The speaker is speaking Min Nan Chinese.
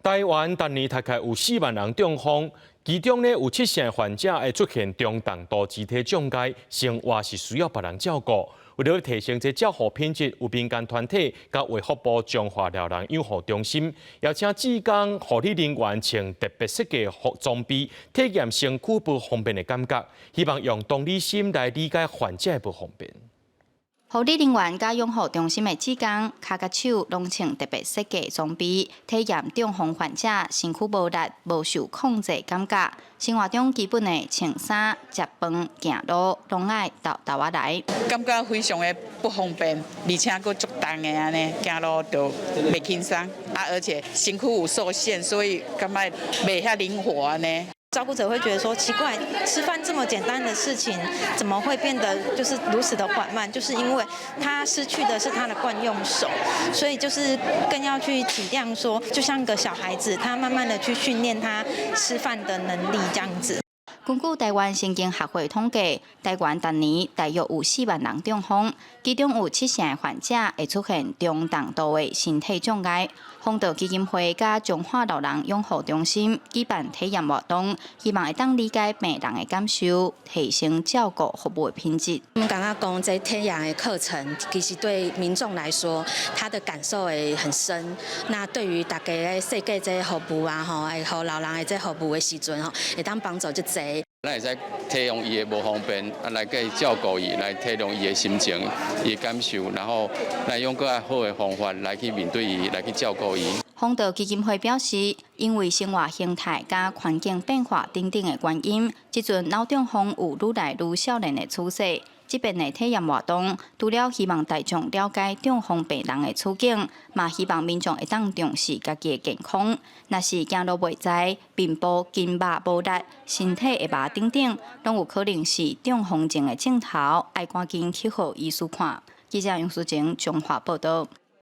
台灣逐年大概有4萬人中風，其中呢有七成患者會出現中重度肢體障礙，生活是需要別人照顧。為了提升這照護品質，有民間團體佮衛福部彰化老人養護中心邀請志工護理人員穿特別設計服裝備，體驗身軀無方便的感覺，希望用同理心來理解患者的無方便。護理人員佮養護中心的志工，跤佮手攏穿特別設計裝備，體驗中風患者身軀無力、無受控制感覺。生活中基本的穿衫、食飯、行路，攏愛沓沓仔來。感覺非常的不方便，而且閣足重的按呢，行路就袂輕鬆啊，而且身軀有受限，所以感覺袂遐靈活按呢。照顧者會覺得說奇怪，吃飯這麼簡單的事情，怎麼會變得就是如此的緩慢？就是因為他失去的是他的慣用手，所以就是更要去體諒說，就像個小孩子，他慢慢的去訓練他吃飯的能力這樣子。根據台灣神經學會統計，台灣逐年大約有4萬人中風，其中有七成的患者會出現中重度的身體障礙。弘道基金會佮彰化老人養護中心舉辦體驗活動，希望會當理解病人的感受，提升照顧服務的品質。我們感覺講這體驗的課程，其實對民眾來說，他的感受會很深。那對於大家咧設計這服務啊，吼，會予老人的這服務的時陣吼，會當幫助足濟。咱會使體諒伊的無方便，啊，來去照顧伊，來體諒伊的心情、伊的感受，然後來用閣較好的方法來去面對伊，來去照顧伊。弘道基金會表示，因為生活形態佮環境變化等等的原因，這陣腦中風有愈來愈少年的趨勢。這遍的體驗活動，除了希望大眾了解中風病人的處境，嘛希望民眾會當重視家己的健康。若是行路袂在，面部筋肉無力、身體會麻等等，攏有可能是中風症的症頭，愛趕緊去予醫師看。記者楊淑靜彰化報道。